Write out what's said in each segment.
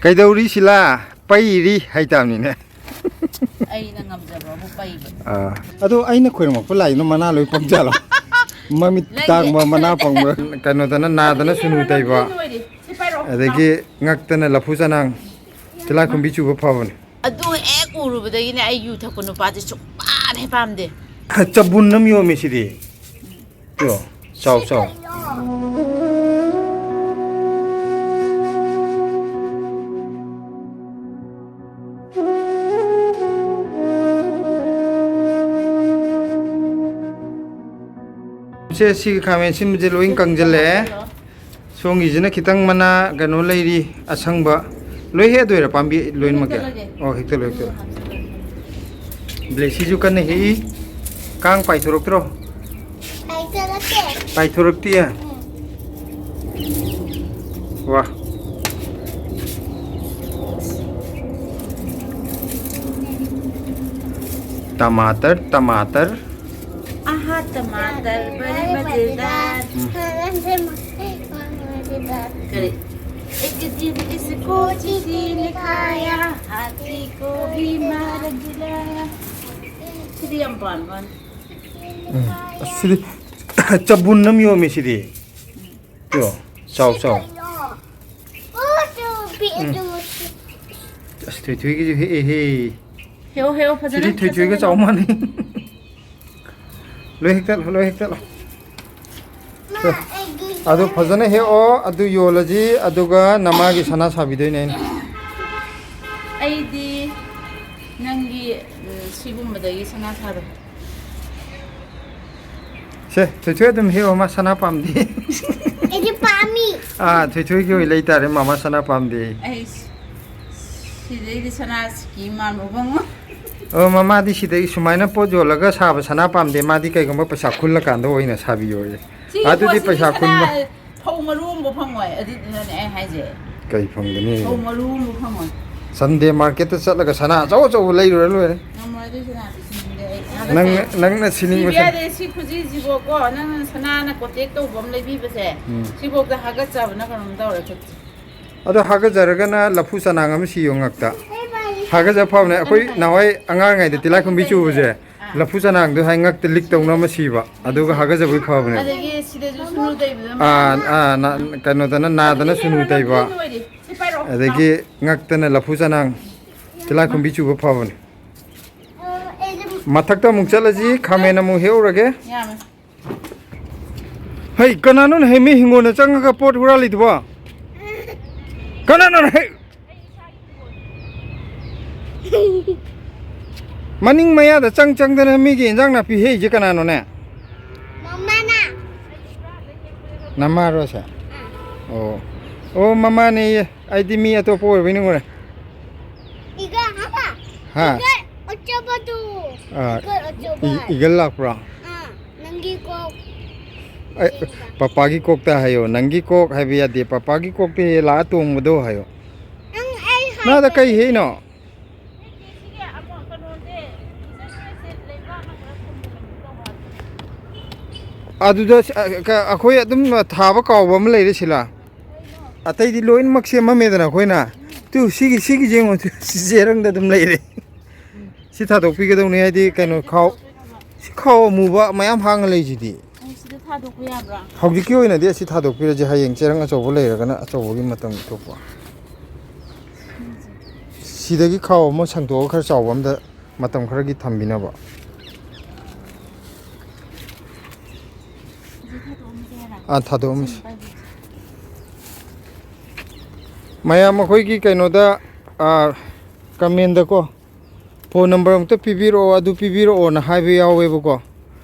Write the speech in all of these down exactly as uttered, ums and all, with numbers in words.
ꯀꯩꯗꯧꯔꯤ ꯁꯤꯂꯥ? ꯄꯩꯔꯤ ꯍꯥꯏꯇꯥꯕꯅꯤꯅꯦ꯫ ꯑꯩꯅ ꯉꯝꯖꯕꯕꯨ ꯄꯩꯕ꯫ ꯑꯥ꯫ ꯑꯗꯣ ꯑꯩꯅ ꯈꯣꯏꯔꯝꯃꯛꯄ ꯂꯥꯏꯗꯨꯅ ꯃꯅꯥ ꯂꯣꯏ ꯄꯪꯖꯥꯠꯂꯣ? ꯃꯃꯤꯠ ꯅꯪꯒꯤ ꯇꯥꯡꯕ ꯃꯅꯥ ꯄꯪꯕ꯫ ꯀꯩꯅꯣꯗꯅ ꯅꯥꯗꯅ ꯁꯨꯅꯨ ꯇꯩꯕ꯫ ꯂꯣꯏꯔꯦ꯫ ꯁꯤ ꯄꯥꯏꯔꯛꯑꯣ꯫ ꯑꯗꯒꯤ ꯉꯛꯇꯅ ꯂꯐꯨ ꯆꯅꯥꯡ, ꯇꯤꯜꯂꯥꯏꯈꯨꯝꯕꯤ ꯆꯨꯕ ꯐꯕꯅꯦ꯫ ꯑꯗꯨ ꯍꯦꯛ ꯎꯔꯨꯕꯗꯒꯤꯅꯦ ꯑꯩ ꯌꯨ ꯊꯛꯄ ꯅꯨꯄꯥꯁꯦ ꯁꯨꯡꯄꯥꯝ ꯍꯦꯛ ꯄꯥꯝꯗꯦ꯫ ꯆꯕꯨꯟ ꯑꯃ ꯌꯣꯝꯃꯦ ꯁꯤꯗꯤ꯫ ꯌꯣ, ꯆꯥꯎ, ꯆꯥꯎ꯫ ꯁꯦ, ꯁꯤꯒꯤ ꯈꯥꯃꯦꯟ ꯑꯁꯤꯟꯕꯁꯦ ꯂꯣꯏ ꯀꯪꯁꯤꯜꯂꯛꯑꯦ꯫ ꯁꯣꯝꯒꯤꯁꯤꯅ ꯈꯤꯇꯪ ꯃꯅꯥ ꯀꯩꯅꯣ ꯂꯩꯔꯤ, ꯑꯁꯪꯕ꯫ ꯂꯣꯏ ꯍꯦꯛꯑꯗꯣꯏꯔꯥ ꯄꯥꯝꯕꯤ ꯂꯣꯏꯅꯃꯛꯀꯤ? ꯍꯦꯛꯇꯠꯂꯒꯦ꯫ ꯑꯣ, ꯍꯦꯛꯇꯠꯂꯣ, ꯍꯦꯛꯇꯠꯂꯣ꯫ ꯕ꯭ꯂꯦꯁꯤꯁꯨ ꯀꯟꯅ ꯍꯦꯛꯏ꯫ ꯀꯥꯡ ꯄꯥꯏꯊꯣꯔꯛꯇ꯭ꯔꯣ? ꯄꯥꯏꯊꯣꯔꯛꯇꯦ꯫ ꯄꯥꯏꯊꯣꯔꯛꯇꯤꯌꯦ? ꯎꯝ꯫ ꯋꯥ꯫ टमाटर, टमाटर। आहा, टमाटर बड़े मजेदार। ꯎꯝ꯫ ꯀꯔꯤ? एक दिन इसको चींटी ने खाया, हाथी को भी मार गिराया। ꯁꯤꯗꯤ ꯌꯥꯝ ꯄꯥꯟꯕ ꯋꯥꯅꯤ꯫ ꯎꯝ꯫ ꯑꯁ, ꯁꯤꯗꯤ ꯆꯕꯨꯟ ꯑꯃ ꯌꯣꯝꯃꯤ ꯁꯤꯗꯤ꯫ ꯌꯣ, ꯆꯥꯎ, ꯆꯥꯎ꯫ ꯎꯝ꯫ ꯑꯁ, ꯊꯣꯏꯊꯣꯏꯒꯤꯁꯨ ꯍꯦꯛꯑꯦꯍꯦ꯫ ꯍꯦꯛꯑꯣ, ꯍꯦꯛꯑꯣ, ꯐꯖꯅ, ꯁꯤꯗꯤ ꯊꯣꯏꯊꯣꯏꯒ ꯐꯖꯅ ꯆꯥꯎ ꯃꯥꯟꯅꯩ꯫ ꯂꯣꯏ ꯍꯦꯛꯇꯠꯂꯣ, ꯂꯣꯏ ꯍꯦꯛꯇꯠꯂꯣ꯫ ꯁꯦ, ꯑꯗꯨ ꯐꯖꯅ ꯍꯦꯛꯑꯣ, ꯑꯗꯨ ꯌꯣꯜꯂꯁꯤ, ꯑꯗꯨꯒ ꯅꯃꯥꯒꯤ ꯁꯅꯥ ꯁꯥꯕꯤꯗꯣꯏꯅꯦ ꯑꯩꯅ꯫ ꯑꯩꯗꯤ ꯅꯪꯒꯤ, ꯎꯝ, ꯁꯤꯒꯨꯝꯕꯗꯒꯤ ꯁꯅꯥ ꯁꯥꯔꯣ꯫ ꯁꯦ, ꯊꯣꯏꯊꯣꯏ ꯑꯗꯨꯝ ꯍꯦꯛꯑꯣ, ꯃꯥ ꯁꯅꯥ ꯄꯥꯝꯗꯦ꯫ ꯑꯩꯗꯤ ꯄꯥꯝꯃꯤ꯫ ꯑꯥ, ꯊꯣꯏꯊꯣꯏꯒꯤ ꯑꯣꯏ ꯂꯩꯇꯥꯔꯦ, ꯃꯃꯥ ꯁꯅꯥ ꯄꯥꯝꯗꯦ꯫ ꯑꯩ ꯁꯤꯗꯩꯗꯤ ꯁꯅꯥ ꯁꯤꯀꯤ ꯃꯥꯟꯕ ꯐꯪꯉꯣꯏ꯫ ꯑꯣ, ꯃꯃꯥꯗꯤ ꯁꯤꯗꯩ ꯁꯨꯃꯥꯏꯅ ꯄꯣꯠ ꯌꯣꯜꯂꯒ ꯁꯥꯕ ꯁꯅꯥ ꯄꯥꯝꯗꯦ, ꯃꯥꯗꯤ ꯀꯩꯒꯨꯝꯕ ꯄꯩꯁꯥ ꯈꯨꯜꯂꯀꯥꯟꯗ ꯑꯣꯏꯅ ꯁꯥꯕꯤꯌꯣꯌꯦ꯫ ꯁꯤꯒꯤ ꯑꯗꯨꯗꯤ ꯄꯣꯠꯁꯤꯗꯤ ꯄꯩꯁꯥ ꯁꯅꯥ ꯈꯨꯟꯕ ꯐꯧ ꯃꯔꯨ ꯑꯃꯐꯥꯎ ꯐꯪꯉꯣꯏ, ꯑꯗꯨꯗꯨꯅꯅꯦ ꯑꯩ ꯍꯥꯏꯁꯦ꯫ ꯀꯩ ꯐꯪꯒꯅꯤ? ꯐꯧ ꯃꯔꯨ ꯑꯃꯐꯥꯎ ꯐꯪꯉꯣꯏ꯫ ꯁꯟꯗꯦ ꯃꯥꯔꯀꯦꯠꯇ ꯆꯠꯂꯒ ꯁꯅꯥ ꯑꯆꯧ ꯑꯆꯧꯕ ꯂꯩꯔꯨꯔ ꯂꯣꯏꯔꯦ꯫ ꯉꯝꯃꯣꯏ ꯑꯗꯨꯏ ꯁꯅꯥꯗꯨ ꯁꯤꯅꯤꯡꯗꯦ ꯑꯩ꯫ ꯅꯪ, ꯍꯥꯒꯠꯆꯩ꯫ ꯅꯪꯅ ꯁꯤꯅꯤꯡꯕ ꯁꯤꯕ ꯁꯅꯥ ꯌꯥꯗꯦ, ꯁꯤ ꯈꯨꯖꯤꯁꯤꯕꯣꯀꯣ, ꯅꯪꯅ ꯁꯅꯥꯅ ꯀꯣꯇꯦꯛ ꯇꯧꯕ ꯑꯃ ꯂꯩꯕꯤꯕꯁꯦ, ꯎꯝ꯫ ꯁꯤꯐꯧꯗ ꯍꯥꯒꯠꯆꯕꯅ ꯀꯩꯅꯣꯝ ꯇꯧꯔꯦ ꯈꯨꯠꯁꯦ꯫ ꯑꯗꯣ ꯍꯥꯒꯠꯆꯔꯒꯅ ꯂꯐꯨ ꯆꯅꯥꯡ ꯑꯃ ꯁꯤꯌꯣ ꯉꯛꯇ꯫ ꯍꯥꯒꯠꯆ ꯐꯕꯅꯦ꯫ ꯑꯩꯈꯣꯏ ꯅꯍꯥꯟꯋꯥꯏ ꯑꯉꯥꯡ ꯑꯣꯏꯔꯤꯉꯩꯗ ꯇꯤꯜꯂꯥꯏꯈꯨꯝꯕꯤ ꯆꯨꯕꯁꯦ, ꯂꯐꯨ ꯆꯅꯥꯡꯗꯣ ꯍꯥꯏ ꯉꯛꯇ ꯂꯤꯛ ꯇꯧꯅ ꯑꯃ ꯁꯤꯕ, ꯑꯗꯨꯒ ꯍꯥꯒꯠꯆꯕꯒꯤ ꯐꯕꯅꯦꯕ꯫ ꯑꯗꯒꯤ ꯁꯤꯗꯁꯨ ꯁꯨꯅꯨ ꯇꯩꯕꯗꯣ ꯑꯥ, ꯑꯥ, ꯅꯥ-, ꯀꯩꯅꯣꯗꯅ ꯅꯥꯗꯅ ꯁꯨꯅꯨ ꯇꯩꯕ, ꯂꯣꯏꯔꯦ꯫ ꯁꯤ ꯄꯥꯏꯔꯛꯑꯣ꯫ ꯑꯗꯒꯤ ꯉꯛꯇꯅ ꯂꯐꯨ ꯆꯅꯥꯡ, ꯇꯤꯜꯂꯥꯏꯈꯨꯝꯕꯤ ꯆꯨꯕ ꯐꯕꯅꯦ꯫ ꯃꯊꯛꯇ ꯑꯃꯨꯛ ꯆꯠꯂꯁꯤ, ꯈꯥꯃꯦꯟ ꯑꯃꯨꯛ ꯍꯦꯛꯎꯔꯒꯦ꯫ ꯌꯥꯝꯃꯦ꯫ ꯍꯩ, ꯀꯅꯥꯅꯣꯅꯦ ꯍꯩ, ꯃꯤ ꯍꯤꯡꯒꯣꯜꯗ ꯆꯪꯉꯒ ꯄꯣꯠ ꯍꯨꯔꯥꯜꯂꯤꯗꯨꯕꯣ? ꯀꯅꯥꯅꯣꯅꯦ ꯍꯩ? ꯃꯅꯤꯡ ꯃꯌꯥꯗ ꯆꯪ ꯆꯪꯗꯅ ꯃꯤꯒꯤ ꯏꯟꯖꯥꯡ ꯅꯥꯄꯤ ꯍꯦꯛꯏꯁꯦ ꯀꯅꯥꯅꯣꯅꯦ? ꯃꯃꯥꯅ꯫ ꯅꯃꯥꯔꯣꯁꯦ? ꯑꯥ꯫ ꯑꯣ꯫ ꯑꯣ, ꯃꯃꯥꯅꯦꯌꯦ꯫ ꯑꯩꯗꯤ ꯃꯤ ꯑꯇꯣꯞꯄ ꯑꯣꯏꯔꯕꯣꯏ ꯅꯤꯡꯉꯨꯔꯦ꯫ ꯏꯒ ꯍꯥꯕ? ꯍꯥ? ꯏꯒ ꯑꯆꯧꯕꯗꯨ꯫ ꯑꯥ, ꯏꯒ ꯑꯆꯧꯕ꯫ ꯏ-, ꯏꯒꯜ ꯂꯥꯛꯄ꯭ꯔꯣ? ꯑꯥ, ꯅꯪꯒꯤ ꯀꯣꯛ ꯑꯩ, ꯌꯦꯡꯕ꯫ ꯄꯄꯥꯒꯤ ꯀꯣꯛꯇ ꯍꯥꯏꯌꯣ꯫ ꯅꯪꯒꯤ ꯀꯣꯛ ꯍꯥꯏꯕ ꯌꯥꯗꯦ꯫ ꯄꯄꯥꯒꯤ ꯀꯣꯛꯇ ꯍꯦꯛ ꯂꯥꯛꯑ ꯇꯣꯡꯕꯗꯣ ꯍꯥꯏꯌꯣ꯫ ꯅꯪ ꯑꯩ ꯅꯥꯗ ꯍꯥꯏꯕ ꯀꯩ ꯍꯦꯛꯏꯅꯣ? ꯑꯗꯨꯗ ꯁ-, ꯑ, ꯀ-, ꯑꯩꯈꯣꯏ ꯑꯗꯨꯝ ꯊꯥꯕ ꯀꯥꯎꯕ ꯑꯃ ꯂꯩꯔꯦ ꯁꯤꯂꯥ꯫ ꯑꯇꯩꯗꯤ ꯂꯣꯏꯅꯃꯛ ꯁꯦꯝꯃꯝꯃꯦꯗꯅ ꯑꯩꯈꯣꯏꯅ꯫ ꯇꯨ, ꯁꯤꯒꯤ, ꯁꯤꯒꯤꯁꯦ ꯌꯦꯡꯉꯣ, ꯇꯨ, ꯁꯤ ꯆꯦꯔꯪꯗ ꯑꯗꯨꯝ ꯂꯩꯔꯦ꯫ ꯁꯤ ꯊꯥꯗꯣꯛꯄꯤꯒꯗꯧꯅꯤ, ꯍꯥꯏꯗꯤ ꯀꯩꯅꯣ, ꯈꯥꯎ, ꯁꯤ ꯈꯥꯎ ꯑꯃꯨꯕ ꯃꯌꯥꯝ ꯍꯥꯡꯉ ꯂꯩꯁꯤꯗꯤ꯫ ꯑꯣ, ꯁꯤꯗ ꯊꯥꯗꯣꯛꯄ ꯌꯥꯕ꯭ꯔꯥ? ꯍꯧꯖꯤꯛꯀꯤ ꯑꯣꯏꯅꯗꯤ ꯑꯁꯤ ꯊꯥꯗꯣꯛꯄꯤꯔꯁꯦ, ꯍꯌꯦꯡ ꯆꯦꯔꯪ ꯑꯆꯧꯕ ꯂꯩꯔꯒꯅ ꯑꯆꯧꯕꯒꯤ ꯃꯇꯝ ꯊꯣꯛꯄ꯫ ꯁꯤꯗꯒꯤ ꯈꯥꯎ ꯑꯃ ꯁꯪꯇꯣꯛꯑꯒ ꯈꯔ ꯆꯥꯎꯕ ꯑꯝꯗ ꯃꯇꯝ ꯈꯔꯒꯤ ꯊꯝꯕꯤꯅꯕ꯫ ꯑꯥ, ꯊꯥꯗꯣꯛꯑꯝꯃꯁꯤ꯫ ꯃꯌꯥꯝ ꯑꯩꯈꯣꯏꯒꯤ ꯀꯩꯅꯣꯗ, ꯑꯥ, ꯀꯃꯦꯟꯗꯀꯣ, ꯐꯣꯟ ꯅꯝꯕꯔ ꯑꯃꯨꯛꯇ ꯄꯤꯕꯤꯔꯛꯑꯣ, ꯑꯗꯨ ꯄꯤꯕꯤꯔꯛꯑꯣꯅ ꯍꯥꯏꯕ ꯌꯥꯎꯋꯦꯕꯀꯣ꯫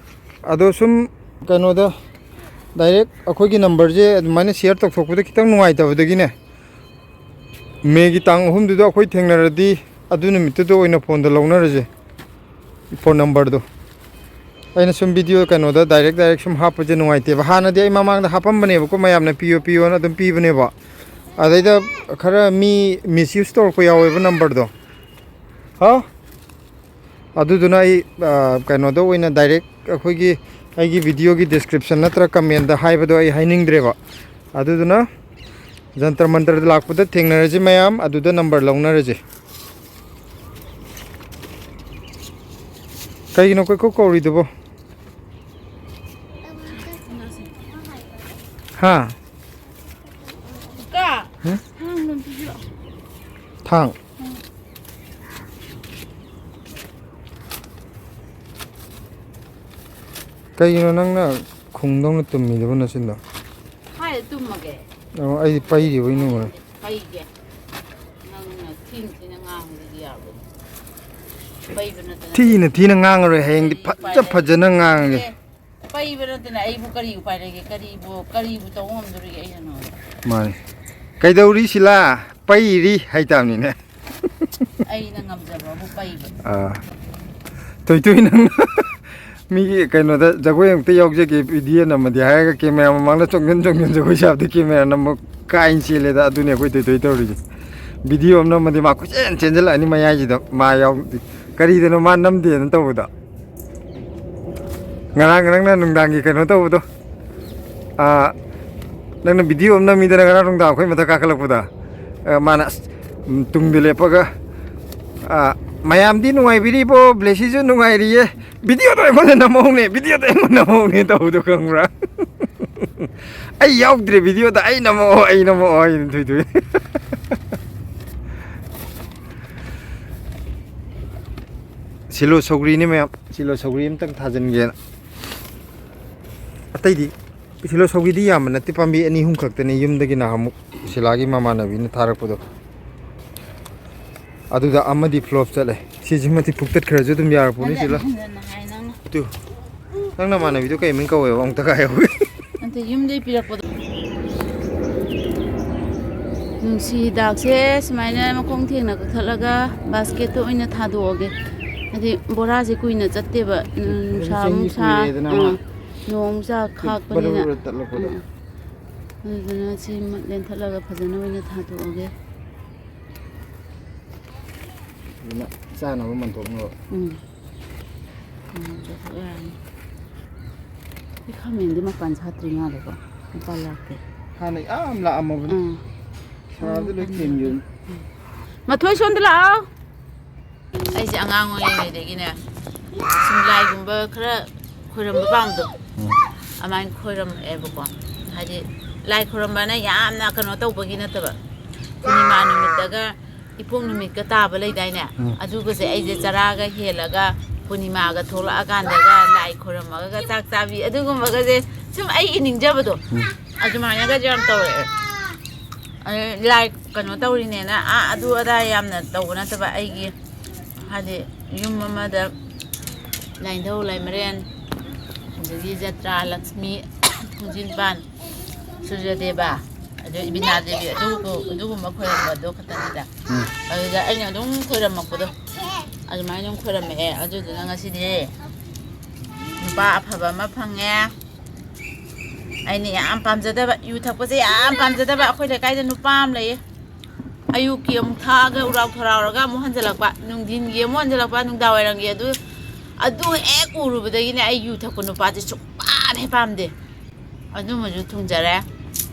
ꯑꯗꯣ ꯁꯨꯝ ꯀꯩꯅꯣꯗ ꯗꯥꯏꯔꯦꯛ ꯑꯩꯈꯣꯏꯒꯤ ꯅꯝꯕꯔꯁꯦ ꯑꯗꯨꯃꯥꯏꯅ ꯁꯤꯌꯔ ꯇꯧꯊꯣꯛꯄꯗ ꯈꯤꯇꯪ ꯅꯨꯡꯉꯥꯏꯇꯕꯗꯒꯤꯅꯦ, ꯃꯦꯒꯤ ꯇꯥꯡ ꯑꯍꯨꯝꯗꯨꯗ ꯑꯩꯈꯣꯏ ꯊꯦꯡꯅꯔꯗꯤ ꯑꯗꯨ ꯅꯨꯃꯤꯠꯇꯨꯗ ꯑꯣꯏꯅ ꯐꯣꯟꯗ ꯂꯧꯅꯔꯁꯦ, ꯐꯣꯟ ꯅꯝꯕꯔꯗꯣ꯫ ꯑꯩꯅ ꯁꯨꯝ ꯚꯤꯗꯤꯑꯣ ꯀꯩꯅꯣꯗ ꯗꯥꯏꯔꯦꯛ ꯗꯥꯏꯔꯦꯛ ꯁꯨꯝ ꯍꯥꯞꯄꯁꯦ ꯅꯨꯡꯉꯥꯏꯇꯦꯕ꯫ ꯍꯥꯟꯅꯗꯤ ꯑꯩ ꯃꯃꯥꯡꯗ ꯍꯥꯞꯄꯝꯕꯅꯦꯕꯀꯣ, ꯃꯌꯥꯝꯅ ꯄꯤꯌꯣ ꯄꯤꯌꯣꯅ ꯑꯗꯨꯝ ꯄꯤꯕꯅꯦꯕ꯫ ꯑꯗꯩꯗ ꯈꯔ ꯃꯤ ꯃꯤꯁꯌꯨꯁ ꯇꯧꯔꯛꯄ ꯌꯥꯎꯋꯦꯕ ꯅꯝꯕꯔꯗꯣ꯫ ꯍꯥꯎ? ꯑꯗꯨꯗꯨꯅ ꯑꯩ, ꯑ, ꯀꯩꯅꯣꯗ ꯑꯣꯏꯅ ꯗꯥꯏꯔꯦꯛ ꯑꯩꯈꯣꯏꯒꯤ, ꯑꯩꯒꯤ ꯚꯤꯗꯤꯑꯣꯒꯤ ꯗꯤꯁꯀ꯭ꯔꯤꯞꯁꯟ ꯅꯠꯇ꯭ꯔ ꯀꯃꯦꯟꯗ ꯍꯥꯏꯕꯗꯣ ꯑꯩ ꯍꯥꯏꯅꯤꯡꯗ꯭ꯔꯦꯕ꯫ ꯑꯗꯨꯗꯨꯅ ꯖꯟꯇꯔ ꯃꯟꯇꯔꯗ ꯂꯥꯛꯄꯗ ꯊꯦꯡꯅꯔꯁꯤ ꯃꯌꯥꯝ, ꯑꯗꯨꯗ ꯅꯝꯕꯔ ꯂꯧꯅꯔꯁꯤ꯫ ꯀꯩꯒꯤꯅꯣ ꯀꯣꯏꯀꯧ ꯀꯧꯔꯤꯗꯨꯕꯣ? ꯍꯥ? ꯀꯥ꯫ ꯍꯥ? ꯊꯥꯡ ꯑꯝꯇ ꯄꯤꯕꯤꯔꯛꯑꯣ꯫ ꯊꯥꯡ? ꯎꯝ꯫ ꯀꯩꯒꯤꯅꯣ ꯅꯪꯅ ꯈꯨꯡꯗꯧꯅ ꯇꯨꯝꯃꯤꯗꯨꯕꯨ ꯅꯆꯤꯟꯗꯣ? ꯍꯥꯏ, ꯇꯨꯝꯃꯒꯦ꯫ ꯑꯣ, ꯑꯩꯗꯤ ꯄꯩꯔꯤꯕꯣꯏ ꯅꯤꯡꯉꯨꯔꯦ꯫ ꯄꯩꯒꯦ꯫ ꯅꯪꯅ ꯊꯤꯅ ꯊꯤꯅ ꯉꯥꯡꯕꯗꯤ ꯌꯥꯔꯣꯏ꯫ ꯄꯩꯕ ꯅꯠꯇꯅ ꯊꯤꯅ ꯊꯤꯅ ꯉꯥꯡꯉꯔꯣꯏ, ꯍꯌꯦꯡꯗꯤ ꯀꯔꯤ ꯎꯄꯥꯏ ꯐꯖ ꯂꯩ? ꯐꯖꯅ ꯉꯥꯡꯉꯒꯦ꯫ ꯑꯦ, ꯄꯩꯕ ꯅꯠꯇꯅ ꯑꯩꯕꯨ ꯀꯔꯤ ꯎꯄꯥꯏ ꯂꯩꯒꯦ? ꯀꯔꯤꯕꯨ, ꯀꯔꯤꯕꯨ ꯇꯧꯕ ꯉꯝꯗꯣꯔꯤꯒꯦ ꯑꯩꯅ ꯅꯉꯣꯟꯗ? ꯃꯥꯅꯤ꯫ "ꯀꯩꯗꯧꯔꯤ ꯁꯤꯂꯥ?" "ꯄꯩꯔꯤ" ꯍꯥꯏꯇꯥꯕꯅꯤꯅꯦ꯫ ꯑꯩꯅ ꯉꯝꯖꯕꯕꯨ ꯄꯩꯕ꯫ ꯑꯥ꯫ ꯇꯣꯏ ꯇꯣꯏ ꯅꯪ ꯃꯤꯒꯤ ꯀꯩꯅꯣꯗ ꯖꯒꯣꯏ ꯑꯃꯨꯛꯇ ꯌꯥꯎꯖꯒꯦ, ꯚꯤꯗꯤꯑꯣ ꯅꯝꯃꯗꯤ ꯍꯥꯏꯔꯒ ꯀꯦꯃꯦꯔꯥ ꯃꯃꯥꯡꯗ ꯆꯣꯡꯖꯟ ꯆꯣꯡꯖꯟ ꯖꯒꯣꯏ ꯁꯥꯕꯗꯤ ꯀꯦꯃꯦꯔꯥ ꯅꯝꯕ ꯀꯥꯏꯅ ꯆꯦꯜꯂꯦꯗ꯫ ꯑꯗꯨꯅꯤ ꯑꯩꯈꯣꯏ ꯇꯣꯏ ꯇꯣꯏ ꯇꯧꯔꯤꯁꯦ꯫ ꯚꯤꯗꯤꯑꯣ ꯑꯃ ꯅꯝꯃꯗꯤ ꯃꯥ ꯀꯣꯏꯆꯦꯟ ꯆꯦꯟꯖꯜꯂꯛꯑꯅꯤ ꯃꯌꯥꯏꯁꯤꯗ, ꯃꯥ ꯌꯥꯎꯗꯦ꯫ ꯀꯔꯤꯗꯅꯣ ꯃꯥ ꯅꯝꯗꯦꯅ ꯇꯧꯕꯗꯣ? ꯉꯔꯥꯡ ꯅꯪꯅ ꯅꯨꯡꯗꯥꯡꯒꯤ ꯀꯩꯅꯣ ꯇꯧꯕꯗꯣ, ꯑꯥ, ꯅꯪꯅ ꯚꯤꯗꯤꯑꯣ ꯑꯃ ꯅꯝꯃꯤꯗꯅ ꯉꯔꯥꯡ ꯅꯨꯡꯗꯥꯡ ꯑꯩꯈꯣꯏ ꯃꯊꯛ ꯀꯥꯈꯠꯂꯛꯄꯗ, ꯑꯥ, ꯃꯥꯅ ꯑꯁ, ꯎꯝ, ꯇꯨꯡꯗ ꯂꯦꯞꯄꯒ, ꯑꯥ, "ꯃꯌꯥꯝꯗꯤ ꯅꯨꯡꯉꯥꯏꯕꯤꯔꯤꯕꯣ? ꯕ꯭ꯂꯦꯁꯤꯁꯨ ꯅꯨꯡꯉꯥꯏꯔꯤꯌꯦ꯫ ꯚꯤꯗꯤꯑꯣꯗꯣ ꯑꯩꯉꯣꯟꯗ ꯅꯝꯍꯧꯅꯦ, ꯚꯤꯗꯤꯑꯣꯗꯣ ꯑꯩꯉꯣꯟꯗ ꯅꯝꯍꯧꯅꯦ" ꯇꯧꯕꯗꯣ ꯈꯪꯕ꯭ꯔꯥ? "ꯑꯩ ꯌꯥꯎꯗ꯭ꯔꯦ ꯚꯤꯗꯤꯑꯣꯗ, ꯑꯩ ꯅꯝꯃꯛꯑꯣ, ꯑꯩ ꯅꯝꯃꯛꯑꯣ" ꯍꯥꯏꯅ ꯊꯣꯏ ꯊꯣꯏ꯫ ꯁꯤꯂꯣ ꯁꯧꯒ꯭ꯔꯤꯅꯤ ꯃꯌꯥꯝ, ꯁꯤꯂꯣ ꯁꯧꯒ꯭ꯔꯤ ꯑꯝꯇꯪ ꯊꯥꯖꯤꯟꯒꯦꯅ꯫ ꯑꯇꯩꯗꯤ, ꯁꯤꯂꯣ ꯁꯧꯒ꯭ꯔꯤꯗꯤ ꯌꯥꯝꯕ ꯅꯠꯇꯦ, ꯄꯥꯝꯕꯤ ꯑꯅꯤ ꯑꯍꯨꯝ ꯈꯛꯇꯅꯤ, ꯌꯨꯝꯗꯒꯤ ꯅꯍꯥꯟꯃꯨꯛ ꯁꯤꯂꯥꯒꯤ ꯃꯃꯥꯟꯅꯕꯤꯅ ꯊꯥꯔꯛꯄꯗꯣ, ꯑꯗꯨꯗ ꯑꯃꯗꯤ ꯐ꯭ꯂꯣꯞ ꯆꯠꯂꯦ꯫ ꯁꯤꯁꯤꯃꯗꯤ ꯐꯨꯛꯇꯠꯈ꯭ꯔꯁꯨ ꯑꯗꯨꯝ ꯌꯥꯔꯛꯄꯅꯤ, ꯍꯟꯖꯟ ꯁꯤꯂꯥ꯫ ꯍꯟꯖꯟꯅ ꯍꯥꯏ ꯅꯪꯅ꯫ ꯇꯨ, ꯅꯪ ꯅꯃꯥꯟꯅꯕꯤꯗꯣ ꯀꯩ ꯃꯤꯡ ꯀꯧꯋꯦꯕ? ꯑꯃꯨꯛꯇ ꯍꯥꯏꯌꯣ꯫ ꯅꯠꯇꯦ, ꯌꯨꯝꯗꯩ ꯄꯤꯔꯛꯄꯗꯣ꯫ ꯅꯨꯡꯁꯤ ꯍꯤꯗꯥꯛꯁꯦ ꯁꯨꯃꯥꯏꯅ ꯃꯈꯣꯡ ꯊꯦꯡꯅ ꯀꯛꯊꯠꯂꯒ ꯕꯥꯁꯀꯦꯠꯇ ꯑꯣꯏꯅ ꯊꯥꯗꯣꯛꯑꯒꯦ꯫ ꯍꯥꯏꯗꯤ ꯕꯣꯔꯥꯁꯦ ꯀꯨꯏꯅ ꯆꯠꯇꯦꯕ, ꯎꯝ, ꯅꯨꯡꯁꯥ ꯆꯍꯤ ꯑꯃꯨꯛ ꯁꯥ, ꯀꯨꯏꯔꯦꯗꯅ ꯃꯥ꯫ ꯑꯥ, ꯅꯣꯡ ꯑꯃꯨꯛ ꯆꯥ ꯈꯥꯛꯄꯅꯤꯅ꯫ ꯕꯔ ꯕꯔ ꯇꯠꯂꯛꯄꯗꯣ꯫ ꯑꯥ꯫ ꯑꯗꯨꯗꯨꯅ ꯁꯤ ꯂꯦꯟꯊꯠꯂꯒ ꯐꯖꯅ ꯑꯣꯏꯅ ꯊꯥꯗꯣꯛꯑꯒꯦ꯫ ꯑꯗꯨꯅ ꯆꯥꯅꯕ ꯃꯟꯊꯣꯛꯅꯕ꯫ ꯎꯝ꯫ ꯎꯝ, ꯆꯥꯊꯣꯛ ꯌꯥꯔꯅꯤ꯫ ꯁꯤ ꯈꯥꯃꯦꯟꯗꯤ ꯃꯄꯥꯟ ꯁꯥꯠꯇ꯭ꯔꯤ ꯃꯥꯜꯂꯦꯀꯣ꯫ ꯃꯄꯥꯟ ꯂꯥꯛꯇꯦ꯫ ꯍꯥꯟꯅ ꯌꯥꯝ ꯂꯥꯛꯑꯝꯃꯕꯅꯤ꯫ ꯎꯝ꯫ ꯁꯥꯕꯗ ꯂꯣꯏ ꯀꯦꯟꯈꯤꯕꯅꯤ꯫ ꯃꯊꯣꯏ, ꯁꯣꯝꯗ ꯂꯥꯛꯑꯣ꯫ ꯑꯩꯁꯦ ꯑꯉꯥꯡ ꯑꯣꯏꯔꯤꯉꯩꯗꯒꯤꯅꯦ, ꯁꯨꯝ ꯂꯥꯏꯒꯨꯝꯕ ꯈꯔ ꯈꯣꯏꯔꯝꯕ ꯄꯥꯝꯕꯗꯣ, ꯎꯝ꯫ ꯑꯗꯨꯃꯥꯏꯅ ꯈꯣꯏꯔꯝꯃꯛꯑꯦꯕꯀꯣ꯫ ꯍꯥꯏꯗꯤ, ꯂꯥꯏ ꯈꯣꯏꯔꯝꯕꯅ ꯌꯥꯝꯅ ꯀꯩꯅꯣ ꯇꯧꯕꯒꯤ ꯅꯠꯇꯕ, ꯄꯨꯔꯅꯤꯃꯥ ꯅꯨꯃꯤꯠꯇꯒ, ꯏꯄꯣꯛ ꯅꯨꯃꯤꯠꯀ ꯇꯥꯕ ꯂꯩꯗꯥꯏꯅꯦ? ꯎꯝ꯫ ꯑꯗꯨꯒꯁꯦ ꯑꯩꯁꯦ ꯆꯔꯥꯒ ꯍꯦꯜꯂꯒ, ꯄꯨꯔꯅꯤꯃꯥꯒ ꯊꯣꯛꯂꯛꯑꯀꯥꯟꯗꯒ ꯂꯥꯏ ꯈꯣꯏꯔꯝꯃꯒ ꯆꯥꯛ ꯆꯥꯕꯤ, ꯑꯗꯨꯒꯨꯝꯕꯒꯁꯦ ꯁꯨꯝ ꯑꯩꯒꯤ ꯅꯤꯡꯖꯕꯗꯣ, ꯎꯝ꯫ ꯑꯗꯨꯃꯥꯏꯅꯒꯁꯨ ꯌꯥꯝ ꯇꯧꯔꯛꯑꯦ꯫ ꯑꯗꯩ ꯂꯥꯏ ꯀꯩꯅꯣ ꯇꯧꯔꯤꯅꯦꯅ, ꯑꯥ, ꯑꯗꯨ ꯑꯗꯥ ꯌꯥꯝꯅ ꯇꯧꯕ ꯅꯠꯇꯕ, ꯑꯩꯒꯤ, ꯍꯥꯏꯗꯤ, ꯌꯨꯝ ꯑꯃꯗ ꯂꯥꯏꯅꯤꯡꯊꯧ, ꯂꯥꯏꯃꯔꯦꯟ, ꯑꯗꯒꯤ ꯖꯇ꯭ꯔꯥ, ꯂꯛꯁꯃꯤ, ꯊꯣꯡꯖꯤꯟ ꯄꯥꯟ, ꯁꯨꯔꯖꯗꯦꯕ, ꯑꯗꯩ ꯏꯕꯤꯅꯥ ꯗꯦꯕꯤ, ꯑꯗꯨꯒꯨꯝꯕ, ꯑꯗꯨꯒꯨꯝꯕ ꯈꯣꯏꯔꯝꯕꯗꯣ ꯈꯛꯇꯅꯤꯗ꯫ ꯎꯝ꯫ ꯑꯗꯨꯗ ꯑꯩꯅ ꯑꯗꯨꯝ ꯈꯣꯏꯔꯝꯃꯛꯄꯗꯣ, ꯑꯗꯨꯃꯥꯏꯅ ꯑꯗꯨꯝ ꯈꯣꯏꯔꯝꯃꯛꯑꯦ꯫ ꯑꯗꯨꯗꯨꯅ ꯉꯁꯤꯗꯤ ꯅꯨꯄꯥ ꯑꯐꯕ ꯑꯃ ꯐꯪꯉꯦ꯫ ꯑꯩꯅ ꯌꯥꯝ ꯄꯥꯝꯖꯗꯕ, ꯌꯨ ꯊꯛꯄꯁꯦ ꯌꯥꯝ ꯄꯥꯝꯖꯗꯕ, ꯑꯩꯈꯣꯏ ꯂꯩꯀꯥꯏꯗ ꯅꯨꯄꯥ ꯑꯃ ꯂꯩꯌꯦ꯫ ꯑꯌꯨꯛꯀꯤ ꯑꯃꯨꯛ ꯊꯛꯑꯒ ꯎꯔꯥꯎ ꯊꯔꯥꯎꯔꯒ ꯑꯃꯨꯛ ꯍꯟꯖꯤꯜꯂꯛꯄ, ꯅꯨꯡꯊꯤꯟꯒꯤ ꯑꯃꯨꯛ ꯍꯟꯖꯤꯜꯂꯛꯄ, ꯅꯨꯡꯗꯥꯡ ꯋꯥꯏꯔꯝꯒꯤ꯫ ꯑꯗꯨ, ꯑꯗꯨ ꯍꯦꯛ ꯎꯔꯨꯕꯗꯒꯤꯅꯦ, ꯑꯩ ꯌꯨ ꯊꯛꯄ ꯅꯨꯄꯥꯁꯦ ꯁꯨꯡꯄꯥꯝ ꯍꯦꯛ ꯄꯥꯝꯗꯦ꯫ ꯑꯗꯨꯃꯁꯨ ꯊꯨꯡꯖꯔꯦ꯫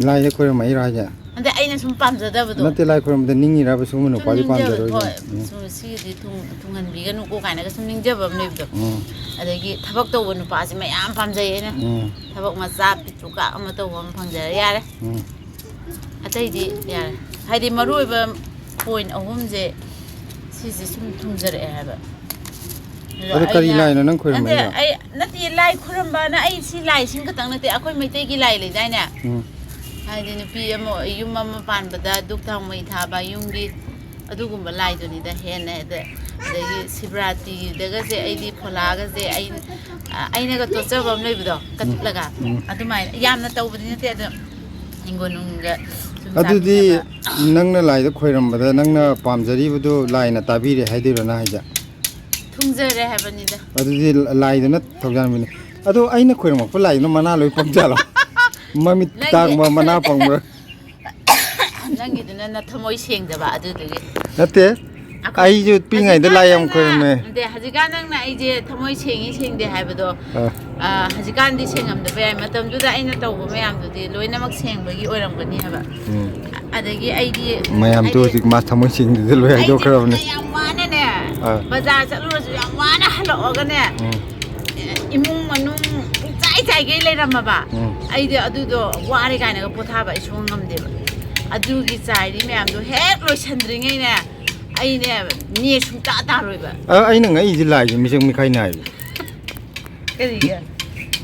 ꯂꯥꯏꯗ ꯈꯣꯏꯔꯝꯃꯛꯏꯔꯣ ꯍꯥꯏꯁꯦ? ꯑꯗ ꯑꯩꯅ ꯁꯨꯝ ꯄꯥꯝꯖꯗꯕꯗꯣ꯫ ꯅꯠꯇꯦ, ꯂꯥꯏ ꯈꯣꯏꯔꯝꯕꯗ ꯅꯤꯡꯉꯤꯔꯕ ꯁꯨꯝ ꯁꯨꯝ ꯅꯨꯄꯥꯗꯤ ꯅꯤꯡꯖꯕ, ꯄꯥꯝꯖꯔꯣꯏ ꯍꯣꯏ, ꯍꯥꯏꯁꯦ? ꯎꯝ꯫ ꯁꯨꯝ ꯁꯤꯒꯤꯗꯤ ꯊꯨꯡ-, ꯊꯨꯡꯍꯟꯕꯤꯒꯅꯨꯀꯣ ꯀꯥꯏꯅꯒ ꯁꯨꯝ ꯅꯤꯡꯖꯕ ꯑꯃ ꯂꯩꯕꯗꯣ꯫ ꯎꯝ꯫ ꯑꯗꯒꯤ ꯊꯕꯛ ꯇꯧꯕ ꯅꯨꯄꯥꯁꯤ ꯃꯌꯥꯝ ꯄꯥꯝꯖꯩ ꯑꯩꯅ꯫ ꯎꯝ꯫ ꯊꯕꯛ ꯃꯆꯥ ꯄꯤꯛꯇ꯭ꯔꯨ ꯀꯥꯛ ꯑꯃ ꯇꯧꯕ ꯑꯃ ꯐꯪꯖꯔꯦ ꯌꯥꯔꯦ꯫ ꯎꯝ꯫ ꯑꯇꯩꯗꯤ ꯌꯥꯔꯦ꯫ ꯍꯥꯏꯗꯤ ꯃꯔꯨ ꯑꯣꯏꯕ point ꯑꯍꯨꯝꯁꯦ ꯁꯤꯁꯦ ꯁꯨꯝ ꯊꯨꯡꯖꯔꯛꯑꯦ ꯍꯥꯏꯕ꯫ ꯑꯗꯣ ꯑꯗꯣ ꯀꯔꯤ ꯑꯩꯅ ꯂꯥꯏꯅꯣ ꯅꯪ ꯈꯣꯏꯔꯝꯃꯛꯏꯗꯣ? ꯅꯠꯇꯦ, ꯑꯩ, ꯅꯠꯇꯦ, ꯂꯥꯏ ꯈꯨꯔꯝꯕꯅ ꯑꯩ ꯁꯤ ꯂꯥꯏꯁꯤꯡ ꯈꯛꯇꯪ ꯅꯠꯇꯦ, ꯑꯩꯈꯣꯏ ꯃꯩꯇꯩꯒꯤ ꯂꯥꯏ ꯂꯩꯗꯥꯏꯅꯦ? ꯎꯝ꯫ ꯍꯥꯏꯗꯤ ꯅꯨꯄꯤ ꯑꯃ, ꯌꯨꯝ ꯑꯃ ꯄꯥꯟꯕꯗ ꯙꯨꯛ ꯊꯥꯎꯃꯩ ꯊꯥꯕ, ꯌꯨꯝꯒꯤ ꯑꯗꯨꯒꯨꯝꯕ ꯂꯥꯏꯗꯨꯅꯤꯗ ꯍꯦꯟꯅ ꯍꯦꯛꯇ꯫ ꯑꯗꯒꯤ ꯁꯤꯕꯔꯥꯇ꯭ꯔꯤꯗꯒꯁꯦ ꯑꯩꯗꯤ ꯐꯣꯂꯥꯒꯁꯦ ꯑꯩ, ꯑ, ꯑꯩꯅꯒ ꯇꯣꯠꯆꯕ ꯑꯃ ꯂꯩꯕꯗꯣ, ꯎꯝ꯫ ꯀꯠꯂꯒ꯫ ꯎꯝ꯫ ꯑꯗꯨꯃꯥꯏꯅ ꯌꯥꯝꯅ ꯇꯧꯕꯗꯤ ꯅꯠꯇꯦ, ꯑꯗꯣ ꯍꯤꯡꯒꯣꯜ ꯅꯨꯡꯒ ꯁꯨꯝ ꯑꯗꯨꯗꯤ ꯆꯥꯃꯤꯟꯅꯕ꯫ ꯅꯪꯅ ꯂꯥꯏꯗ ꯈꯣꯏꯔꯝꯕꯗ ꯅꯪꯅ ꯄꯥꯝꯖꯔꯤꯕꯗꯣ ꯂꯥꯏꯅ ꯇꯥꯕꯤꯔꯦ ꯍꯥꯏꯗꯣꯏꯔꯣ ꯅꯪ ꯍꯥꯏꯁꯦ? ꯊꯨꯡꯖꯔꯦ ꯍꯥꯏꯕꯅꯤꯗ꯫ ꯑꯗꯨꯗꯤ ꯂꯥꯏꯗꯨꯅ ꯊꯧꯖꯥꯟꯕꯅꯤ꯫ ꯑꯗꯣ ꯑꯩꯅ ꯈꯣꯏꯔꯝꯃꯛꯄ ꯂꯥꯏꯗꯨꯅ ꯃꯅꯥ ꯂꯣꯏ ꯄꯪꯖꯥꯠꯂꯣ? ꯃꯃꯤꯠ ꯅꯪꯒꯤ ꯇꯥꯡꯕ, ꯃꯅꯥ ꯄꯪꯕ꯭ꯔꯥ? ꯅꯪꯒꯤꯗꯨꯅ ꯅꯊꯃꯣꯏ ꯁꯦꯡꯗꯕ ꯑꯗꯨꯗꯨꯒꯤ꯫ ꯅꯠꯇꯦ, ꯑꯩꯈꯣꯏ ꯑꯩꯁꯨ ꯄꯤꯛꯏꯉꯩꯗ ꯍꯧꯖꯤꯛꯀꯥꯟ ꯂꯥꯏ ꯌꯥꯝ ꯅꯪꯅ, ꯈꯣꯏꯔꯝꯃꯦ꯫ ꯅꯠꯇꯦ, ꯍꯧꯖꯤꯛꯀꯥꯟ ꯅꯪꯅ ꯑꯩꯁꯦ ꯊꯃꯣꯏ ꯁꯦꯡꯉꯤ ꯁꯦꯡꯗꯦ ꯍꯥꯏꯕꯗꯣ ꯑꯥ꯫ ꯑꯥ, ꯍꯧꯖꯤꯛꯀꯥꯟꯗꯤ ꯁꯦꯡꯉꯝꯗꯕ ꯌꯥꯏ, ꯃꯇꯝꯗꯨꯗ ꯑꯩꯅ ꯇꯧꯕ ꯃꯌꯥꯝꯗꯨꯗꯤ ꯂꯣꯏꯅꯃꯛ ꯁꯦꯡꯕꯒꯤ ꯑꯣꯏꯔꯝꯒꯅꯤ ꯍꯥꯏꯕ꯫ ꯎꯝ꯫ ꯑꯗꯒꯤ ꯑꯩꯗꯤ ꯃꯌꯥꯝꯗꯣ ꯍꯥꯏꯗꯤ ꯍꯧꯖꯤꯛ ꯃꯥ ꯊꯃꯣꯏ ꯁꯦꯡꯗꯨꯗ ꯂꯣꯏ ꯑꯩꯗꯤ ꯍꯥꯏꯗꯣꯛꯈ꯭ꯔꯕꯅꯦ꯫ ꯌꯥꯝ ꯋꯥꯅꯅꯦ, ꯑꯥ꯫ ꯕꯖꯥꯔ ꯆꯠꯂꯨꯔꯁꯨ ꯌꯥꯝ ꯋꯥꯅ ꯍꯜꯂꯛꯑꯒꯅꯦ, ꯎꯝ꯫ ꯏꯃꯨꯡ ꯃꯅꯨꯡ ꯄꯨꯡꯆꯥꯏ ꯆꯥꯏꯒꯩ ꯂꯩꯔꯝꯃꯕ꯫ ꯎꯝ꯫ ꯑꯩꯗꯤ ꯑꯗꯨꯗꯣ ꯋꯥꯔꯦ ꯀꯥꯏꯅꯒ ꯄꯣꯊꯥꯕ ꯑꯩ ꯁꯨꯡꯉꯝ ꯉꯝꯗꯦꯕ꯫ ꯑꯗꯨꯒꯤ ꯆꯥꯏꯔꯤ ꯃꯌꯥꯝꯗꯣ ꯍꯦꯛ ꯂꯣꯏꯁꯟꯗ꯭ꯔꯤꯉꯩꯅꯦ, ꯑꯩꯅꯦ ꯅꯦ ꯁꯨꯡꯇꯥ ꯇꯥꯔꯣꯏꯕ꯫ ꯑ, ꯑꯩꯅ ꯉꯛꯏꯁꯦ ꯂꯥꯏꯁꯦ ꯃꯤꯆꯪ ꯃꯤꯈꯥꯏ ꯅꯥꯏꯕ꯫ ꯀꯔꯤꯒꯤ?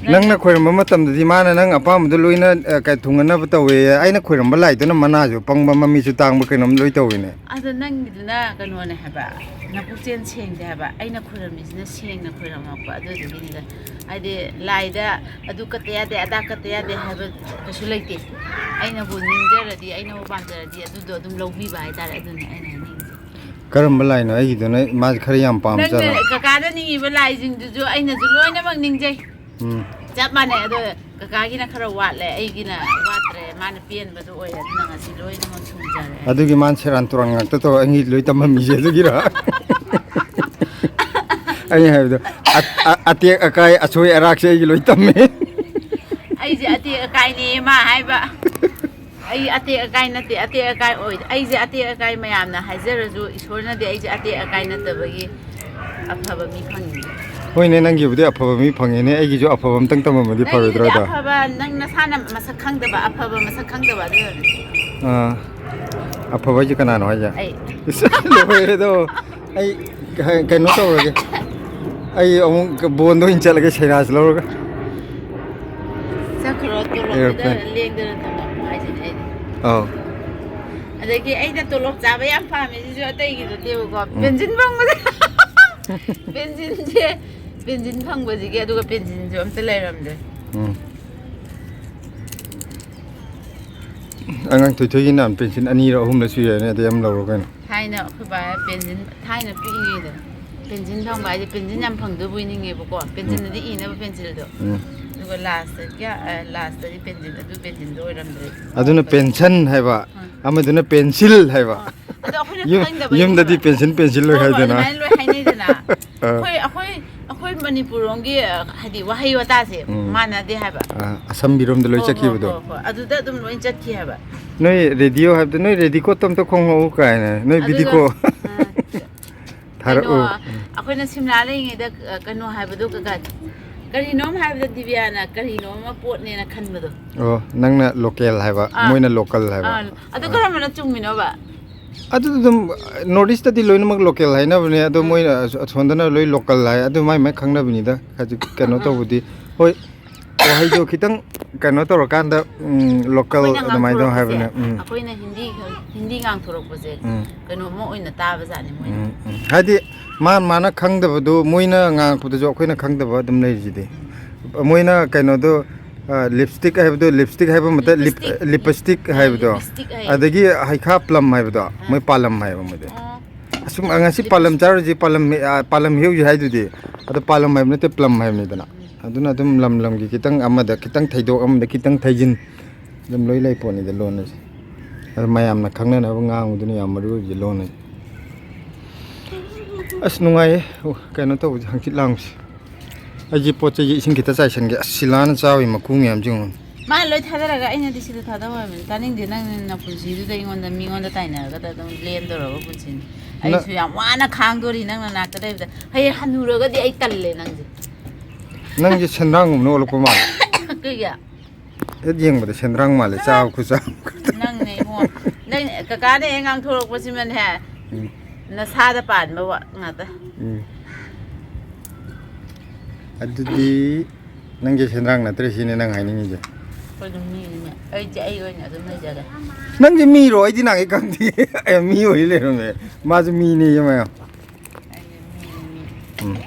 ꯅꯪꯅ ꯈꯣꯏꯔꯝꯕ ꯃꯇꯝꯗꯗꯤ ꯃꯥꯅ ꯅꯪ ꯑꯄꯥꯝꯕꯗꯣ ꯂꯣꯏꯅ, ꯑ, ꯀ-, ꯊꯨꯡꯅꯅꯕ ꯇꯧꯋꯦ꯫ ꯑꯩꯅ ꯈꯣꯏꯔꯝꯕ ꯂꯥꯏꯗꯨꯅ ꯃꯅꯥꯁꯨ ꯄꯪꯕ, ꯃꯃꯤꯠꯁꯨ ꯇꯥꯡꯕ, ꯀꯩꯅꯣꯝ ꯂꯣꯏ ꯇꯧꯋꯤꯅꯦ꯫ ꯑꯗꯣ ꯅꯪꯒꯤꯗꯨꯅ ꯀꯩꯅꯣꯅꯦ ꯍꯥꯏꯕ, ꯅꯄꯨꯛꯆꯦꯜ ꯁꯦꯡꯗꯦ ꯍꯥꯏꯕ꯫ ꯑꯩꯅ ꯈꯣꯏꯔꯝꯃꯤꯁꯤꯅ ꯁꯦꯡꯅ ꯈꯣꯏꯔꯝꯃꯛꯄ ꯑꯗꯨꯗꯨꯒꯤꯅꯤꯗ꯫ ꯍꯥꯏꯗꯤ ꯂꯥꯏꯗ ꯑꯗꯨ ꯀꯠꯇ ꯌꯥꯗꯦ, ꯑꯗꯥ ꯀꯠꯇ ꯌꯥꯗꯦ ꯍꯥꯏꯕ ꯀꯩꯁꯨ ꯂꯩꯇꯦ꯫ ꯑꯩꯅꯕꯨ ꯅꯤꯡꯖꯔꯗꯤ, ꯑꯩꯅꯕꯨ ꯄꯥꯝꯖꯔꯗꯤ ꯑꯗꯨꯗꯣ ꯑꯗꯨꯝ ꯂꯧꯕꯤꯕ ꯍꯥꯏꯇꯥꯔꯦ꯫ ꯑꯗꯨꯅꯤ ꯑꯩꯅ ꯍꯥꯏꯅꯤꯡꯉꯤꯁꯦ꯫ ꯀꯔꯝꯕ ꯂꯥꯏꯅꯣ? ꯑꯩꯒꯤꯗꯨꯅ ꯃꯥꯁꯦ ꯈꯔ ꯌꯥꯝ ꯅꯪꯅ ꯄꯥꯝꯖꯥꯠꯂꯣ? ꯀꯀꯥꯗ ꯅꯤꯡꯉꯤꯕ ꯂꯥꯏꯁꯤꯡꯗꯨꯁꯨ ꯑꯩꯅꯁꯨ ꯂꯣꯏꯅꯃꯛ ꯅꯤꯡꯖꯩ꯫ ꯎꯝ꯫ ꯆꯞ ꯃꯥꯟꯅꯩ꯫ ꯑꯗꯣ ꯀꯀꯥꯒꯤꯅ ꯈꯔ ꯋꯥꯠꯂꯦ, ꯑꯩꯒꯤꯅ ꯋꯥꯠꯇ꯭ꯔꯦ꯫ ꯃꯥꯅ ꯄꯦꯟꯕꯗꯣ ꯑꯣꯏꯔꯦ꯫ ꯑꯗꯨꯅ ꯉꯁꯤ ꯂꯣꯏꯅꯃꯛ ꯊꯨꯡꯖꯔꯦ꯫ ꯑꯗꯨꯒꯤ ꯃꯥꯅ ꯁꯦꯔꯥꯟ ꯇꯨꯔꯥꯟ ꯉꯥꯛꯇ ꯇꯧꯔ ꯑꯩ ꯂꯣꯏ ꯇꯝꯃꯝꯃꯤꯁꯦ ꯑꯗꯨꯒꯤꯔ? ꯑꯩꯅ ꯍꯥꯏꯕꯗꯣ, ꯑ-, ꯑ-, ꯑꯇꯦꯛ ꯑꯀꯥꯏ, ꯑꯁꯣꯏ ꯑꯔꯥꯛꯁꯦ ꯑꯩꯒꯤ ꯂꯣꯏ ꯇꯝꯃꯦ꯫ ꯑꯩꯁꯦ ꯑꯇꯦꯛ ꯑꯀꯥꯏꯅꯦ ꯃꯥ ꯍꯥꯏꯕ꯫ ꯑꯩ ꯑꯇꯦꯛ ꯑꯀꯥꯏ ꯅꯠꯇꯦ, ꯑꯇꯦꯛ ꯑꯀꯥꯏ ꯑꯣꯏ-, ꯑꯩꯁꯦ ꯑꯇꯦꯛ ꯑꯀꯥꯏ ꯃꯌꯥꯝꯅ ꯍꯥꯏꯖꯔꯁꯨ, ꯏꯁꯣꯔꯅꯗꯤ ꯑꯩꯁꯦ ꯑꯇꯦꯛ ꯑꯀꯥꯏ ꯅꯠꯇꯕꯒꯤ ꯑꯐꯕ ꯃꯤ ꯐꯪꯉꯤꯅꯦ꯫ ꯍꯣꯏꯅꯦ, ꯅꯪꯒꯤꯕꯨꯗꯤ ꯑꯐꯕ ꯃꯤ ꯐꯪꯉꯦꯅꯦ, ꯑꯩꯒꯤꯁꯨ ꯑꯐꯕ ꯑꯝꯇꯪ ꯇꯝꯃꯝꯃꯗꯤ ꯅꯪꯒꯤꯗꯨꯗꯤ ꯐꯔꯣꯏꯗ꯭ꯔꯣꯗ? ꯑꯐꯕ, ꯅꯪ ꯅꯁꯥꯅ ꯃꯁꯛ ꯈꯪꯗꯕ, ꯑꯐꯕ ꯃꯁꯛ ꯈꯪꯗꯕ ꯑꯗꯨꯅꯅꯦ꯫ ꯑꯥ, ꯑꯐꯕ ꯍꯥꯏꯁꯦ ꯀꯅꯥꯅꯣ ꯍꯥꯏꯁꯦ? ꯑꯩ꯫ ꯏꯁ, ꯂꯣꯏꯔꯦꯗꯣ꯫ ꯑꯩ ꯀ-, ꯀꯩꯅꯣ ꯇꯧꯔꯒꯦ꯫ ꯑꯩ ꯑꯃꯨꯛ ꯕꯣꯟꯗ ꯑꯣꯏꯅ ꯆꯠꯂꯒꯦ, ꯁꯩꯔꯥꯁ ꯂꯧꯔꯒ꯫ ꯆꯠꯈ꯭ꯔꯣ, ꯇꯣꯂꯣꯞꯇꯨꯗ ꯑꯦꯔꯣꯄ꯭ꯂꯦꯟ꯫ ꯂꯦꯡꯗꯅ ꯊꯝꯃꯝꯃꯣ ꯍꯥꯏꯁꯤꯅꯦ ꯑꯩꯗꯤ꯫ ꯑꯧ꯫ ꯑꯗꯒꯤ ꯑꯩꯅ ꯇꯣꯂꯣꯞ ꯆꯥꯕ ꯌꯥꯝ ꯄꯥꯝꯃꯦ ꯁꯤꯁꯨ ꯑꯇꯩꯒꯤ ꯅꯠꯇꯦꯕꯀꯣ꯫ ꯎꯝ꯫ ꯄꯦꯟꯁꯤꯟ ꯐꯪꯕꯗ꯫ ꯄꯦꯟꯁꯤꯟꯁꯦ, ꯄꯦꯟꯁꯤꯟ ꯐꯪꯕꯁꯤꯒꯤ, ꯑꯗꯨꯒ ꯄꯦꯟꯁꯤꯟꯁꯨ ꯑꯝꯇ ꯂꯩꯔꯝꯗꯦ꯫ ꯎꯝ꯫ ꯑꯉꯥꯡ ꯊꯣꯏꯊꯣꯏꯒꯤ ꯅꯍꯥꯟ ꯄꯦꯟꯁꯤꯟ ꯑꯅꯤꯔ ꯑꯍꯨꯝꯂ ꯁꯨꯏ ꯍꯥꯏꯅꯦ, ꯑꯗꯩ ꯑꯃ ꯂꯧꯔꯣ ꯀꯩꯅꯣ꯫ ꯊꯥꯏꯅ ꯑꯩꯈꯣꯏ ꯕꯥ ꯄꯦꯟꯁꯤꯟ ꯊꯥꯏꯅ ꯄꯤꯛꯏꯉꯩꯗ ꯄꯦꯟꯁꯤꯟ ꯐꯪꯕ ꯍꯥꯏꯗꯤ ꯄꯦꯟꯁꯤꯟ ꯌꯥꯝ ꯐꯪꯗꯣꯏꯕꯣꯏ ꯅꯤꯡꯉꯦꯕꯀꯣ, ꯎꯝ꯫ ꯄꯦꯟꯁꯤꯟꯗꯗꯤ ꯏꯅꯕ ꯄꯦꯟꯁꯤꯜꯗꯣ꯫ ꯎꯝ꯫ ꯑꯗꯨꯒ ꯂꯥꯁꯇ ꯀꯌꯥ, ꯑ, ꯂꯥꯁꯇꯗꯤ ꯄꯦꯟꯁꯤꯟ, ꯑꯗꯨ ꯄꯦꯟꯁꯤꯟꯗꯣ ꯑꯣꯏꯔꯝꯗ꯭ꯔꯦ꯫ ꯑꯗꯨꯅ ꯄꯦꯟꯁꯟ ꯍꯥꯏꯕ, ꯎꯝ꯫ ꯑꯃꯗꯨꯅ ꯄꯦꯟꯁꯤꯜ ꯍꯥꯏꯕ꯫ ꯑꯣ꯫ ꯑꯗꯣ ꯑꯩꯈꯣꯏꯅ ꯌꯨꯝ-, ꯈꯪꯗꯕꯩꯅꯦꯕ꯫ ꯌꯨꯝꯗꯗꯤ ꯄꯦꯟꯁꯤꯟ, ꯄꯦꯟꯁꯤꯜ ꯂꯣꯏ ꯍꯣꯏ, ꯍꯣꯏ, ꯍꯥꯏꯗꯅ꯫ ꯑꯗꯨꯃꯥꯏꯅ ꯂꯣꯏ ꯍꯥꯏꯅꯩꯗꯅ꯫ ꯑꯥ꯫ ꯑꯩꯈꯣꯏ, ꯑꯩꯈꯣꯏ, ꯑꯩꯈꯣꯏ ꯃꯅꯤꯄꯨꯔ ꯔꯣꯝꯒꯤ, ꯑ, ꯍꯥꯏꯗꯤ ꯋꯥꯍꯩ ꯋꯥꯇꯥꯁꯦ ꯎꯝ꯫ ꯃꯥꯟꯅꯗꯦ ꯍꯥꯏꯕ꯫ ꯑ, ꯑꯁꯝꯕꯤꯔꯣꯝꯗ ꯂꯣꯏ ꯍꯣ, ꯍꯣ, ꯆꯠꯈꯤꯕꯗꯣ꯫ ꯍꯣ, ꯍꯣ꯫ ꯑꯗꯨꯗ ꯑꯗꯨꯝ ꯂꯣꯏ ꯆꯠꯈꯤ ꯍꯥꯏꯕ꯫ ꯅꯣꯏ ꯔꯦꯗꯤꯑꯣ ꯍꯥꯏꯕꯗꯣ, "ꯅꯣꯏ ꯔꯦꯗꯤꯀꯣꯠꯇꯣ ꯑꯝꯇ ꯈꯣꯡꯉꯛꯎ" ꯀꯥꯏꯅ, "ꯅꯣꯏ ꯑꯗꯨꯗ, ꯕꯤꯗꯤꯀꯣ ꯑ, ꯊꯥꯔꯛꯎ"꯫ ꯀꯩꯅꯣ, ꯑꯩꯈꯣꯏꯅ ꯁꯤꯝꯂꯥ ꯂꯩꯔꯤꯉꯩꯗ, ꯑ, ꯀꯩꯅꯣ ꯍꯥꯏꯕꯗꯣ, ꯀꯀꯥ, ꯀꯔꯤꯅꯣꯝ ꯍꯥꯏꯕꯗ ꯗꯤꯕꯤꯌꯥꯅ ꯀꯔꯤꯅꯣꯝ ꯑꯃ ꯄꯣꯠꯅꯦꯅ ꯈꯟꯕꯗꯣ꯫ ꯑꯣ, ꯅꯪꯅ ꯂꯣꯀꯦꯜ ꯍꯥꯏꯕ, ꯑꯥ꯫ ꯃꯣꯏꯅ ꯂꯣꯀꯜ ꯍꯥꯏꯕ꯫ ꯑꯥ, ꯑꯗꯨ ꯑꯥ꯫ ꯀꯔꯝꯕꯅ ꯆꯨꯝꯃꯤꯅꯣꯕ? ꯑꯗꯨ ꯑꯗꯨꯝ ꯅꯣꯔꯠ ꯏꯁꯇꯗꯤ ꯂꯣꯏꯅꯃꯛ ꯂꯣꯀꯦꯜ ꯍꯥꯏꯅꯕꯅꯦ, ꯑꯗꯣ ꯎꯝ꯫ ꯃꯣꯏꯅ ꯑꯁ-, ꯑꯁꯣꯝꯗꯅ ꯂꯣꯏ ꯂꯣꯀꯜ ꯍꯥꯏ, ꯑꯗꯨ ꯃꯥꯏ ꯃꯥꯏ ꯈꯪꯅꯕꯅꯤꯗ꯫ ꯍꯧꯖꯤꯛ ꯀꯩꯅꯣ ꯎꯝ꯫ ꯇꯧꯕꯗꯤ, ꯍꯣꯏ, ꯋꯥꯍꯩꯗꯣ ꯈꯤꯇꯪ ꯀꯩꯅꯣ ꯇꯧꯔꯀꯥꯟꯗ, ꯎꯝ, ꯂꯣꯀꯦꯜ ꯑꯩꯈꯣꯏꯅ ꯑꯗꯨꯃꯥꯏꯅ ꯇꯧ ꯉꯥꯡꯊꯣꯔꯛꯄꯁꯦ, ꯍꯥꯏꯕꯅꯦ꯫ ꯎꯝ꯫ ꯑꯩꯈꯣꯏꯅ ꯍꯤꯟꯗꯤ, ꯍꯤꯟꯗꯤ ꯉꯥꯡꯊꯣꯔꯛꯄꯁꯦ ꯎꯝ꯫ ꯀꯩꯅꯣꯝꯃ ꯑꯣꯏꯅ ꯇꯥꯕꯖꯥꯠꯅꯤ ꯃꯣꯏꯅ꯫ ꯎꯝ, ꯎꯝ꯫ ꯍꯥꯏꯗꯤ ꯃꯥ-, ꯃꯥꯅ ꯈꯪꯗꯕꯗꯣ ꯃꯣꯏꯅ ꯉꯥꯡꯉꯛꯄꯗꯁꯨ ꯑꯩꯈꯣꯏꯅ ꯈꯪꯗꯕ ꯑꯗꯨꯝ ꯂꯩꯔꯤꯁꯤꯗꯤ꯫ ꯃꯣꯏꯅ ꯀꯩꯅꯣꯗꯣ, ꯑ, ꯂꯤꯞꯁꯇꯤꯛ ꯍꯥꯏꯕꯗꯣ ꯂꯤꯞꯁꯇꯤꯛ ꯍꯥꯏꯕ ꯃꯇꯝ ꯂꯤꯞ-, ꯂꯤꯄꯁꯇꯤꯛ꯫ ꯂꯤꯄꯁꯇꯤꯛ ꯑ, ꯍꯥꯏꯕꯗꯣ꯫ ꯂꯤꯄꯁꯇꯤꯛ ꯍꯥꯏꯌꯦ꯫ ꯑꯗꯒꯤ ꯍꯩꯈꯥ ꯄ꯭ꯂꯝ ꯍꯥꯏꯕꯗꯣ꯫ ꯑꯥ꯫ ꯃꯣꯏ ꯄꯥꯂꯝ ꯍꯥꯏꯕ ꯃꯣꯏꯗꯤ꯫ ꯑꯣ꯫ ꯑꯁꯨꯝ ꯉꯁꯤ ꯄꯥꯂꯝ ꯂꯤꯄꯁꯇꯤꯛ꯫ ꯆꯥꯔꯨꯁꯤ, ꯄꯥꯂꯝ, ꯑ, ꯄꯥꯂꯝ ꯍꯦꯛꯎꯁꯤ ꯍꯥꯏꯗꯨꯗꯤ꯫ ꯑꯗꯣ ꯄꯥꯂꯝ ꯍꯥꯏꯕ ꯅꯠꯇꯦ, ꯄ꯭ꯂꯝ ꯍꯥꯏꯕꯅꯤꯗꯅ꯫ ꯎꯝ꯫ ꯑꯗꯨꯅ ꯑꯗꯨꯝ ꯂꯝ ꯂꯝꯒꯤ ꯈꯤꯇꯪ ꯑꯃꯗ ꯈꯤꯇꯪ ꯊꯩꯗꯣꯛ, ꯑꯃꯗ ꯈꯤꯇꯪ ꯊꯩꯖꯤꯟ꯫ ꯑꯗꯨꯝ ꯂꯣꯏ ꯂꯩ ꯄꯣꯠꯅꯤꯗ ꯂꯣꯟ ꯑꯁꯦ꯫ ꯑꯗꯣ ꯃꯌꯥꯝꯅ ꯈꯪꯅꯅꯕ ꯉꯥꯡꯕꯗꯨꯅ ꯌꯥꯝ ꯃꯔꯨ ꯑꯣꯏꯕꯁꯦ ꯂꯣꯟ ꯑꯁꯦ꯫ ꯑꯁ, ꯅꯨꯡꯉꯥꯏꯌꯦ꯫ ꯑꯣ, ꯀꯩꯅꯣ ꯇꯧꯕꯁꯦ, ꯍꯪꯆꯤꯠ ꯂꯥꯡꯕꯁꯦ꯫ ꯑꯩꯁꯦ ꯄꯣꯠ ꯆꯩꯁꯦ ꯏꯁꯤꯡ ꯈꯤꯇ ꯆꯥꯏꯁꯟꯒꯦ꯫ ꯑꯁ, ꯁꯤꯂꯥꯅ ꯆꯥꯕꯒꯤ ꯃꯀꯨ ꯃꯌꯥꯝꯁꯦ ꯌꯦꯡꯉꯨ꯫ ꯃꯥ ꯂꯣꯏ ꯊꯥꯗꯔꯒ ꯑꯩꯅꯗꯤ ꯁꯤꯗ ꯊꯥꯗꯧ ꯍꯥꯏꯕꯅꯤ꯫ ꯇꯥꯅꯤꯡꯗꯦ, ꯅꯪ ꯅꯄꯨꯟꯁꯤꯗꯨꯗ ꯑꯩꯉꯣꯟꯗ, ꯃꯤꯉꯣꯟꯗ ꯇꯥꯏꯅꯔꯒꯗ ꯑꯗꯨꯝ ꯂꯦꯟꯗꯧꯔꯕ ꯄꯨꯟꯁꯤꯅꯤ꯫ ꯅ- ꯑꯩꯁꯨ ꯌꯥꯝ ꯋꯥꯅ ꯈꯥꯡꯗꯣꯔꯤ ꯅꯪ ꯅꯅꯥꯛꯇ ꯂꯩꯕꯗ꯫ ꯍꯌꯦꯡ ꯍꯟꯅꯨꯔꯒꯗꯤ ꯑꯩ ꯇꯜꯂꯦ ꯅꯪꯁꯦ꯫ ꯅꯪꯁꯦ ꯁꯦꯟꯗ꯭ꯔꯥꯡꯒꯨꯝꯕꯅ ꯑꯣꯜꯂꯛꯄ ꯃꯥꯜꯂꯦ꯫ ꯀꯩꯒꯤ? ꯍꯦꯛ ꯌꯦꯡꯕꯗ ꯁꯦꯟꯗ꯭ꯔꯥꯡ ꯃꯥꯜꯂꯦ, ꯆꯥꯕ ꯈꯨꯆꯥ꯫ ꯅꯪꯅꯦ ꯏꯕꯨꯡꯉꯣ꯫ ꯅꯪ ꯀꯀꯥꯅ ꯍꯦꯛ ꯉꯥꯡꯊꯣꯔꯛꯄꯁꯤꯃꯅꯦ, ꯎꯝ꯫ ꯅꯁꯥꯗ ꯄꯥꯟꯕ ꯋꯥ ꯉꯥꯛꯇ꯫ ꯎꯝ꯫ ꯑꯗꯨꯗꯤ ꯅꯪꯁꯦ ꯁꯦꯟꯗ꯭ꯔꯥꯡ ꯅꯠꯇ꯭ꯔꯦ ꯁꯤꯅꯦ ꯅꯪ ꯍꯥꯏꯅꯤꯡꯉꯤꯁꯦ? ꯑꯩꯈꯣꯏꯁꯨ ꯃꯤꯅꯤꯅꯦ꯫ ꯑꯩꯁꯦ ꯑꯩ ꯑꯣꯏꯅ ꯑꯗꯨꯝ ꯂꯩꯖꯔꯦ꯫ ꯅꯪꯁꯦ ꯃꯤꯔꯣ? ꯑꯩꯗꯤ ꯅꯍꯥꯟꯒꯩ ꯈꯪꯗꯦ꯫ ꯑꯦ, ꯃꯤ ꯑꯣꯏ ꯂꯩꯔꯝꯃꯦ꯫ ꯃꯥꯁꯨ ꯃꯤꯅꯦꯌꯦ ꯃꯌꯥꯝ꯫ ꯑꯩꯁꯦ ꯃꯤꯅꯤ, ꯃꯤ꯫ ꯎꯝ꯫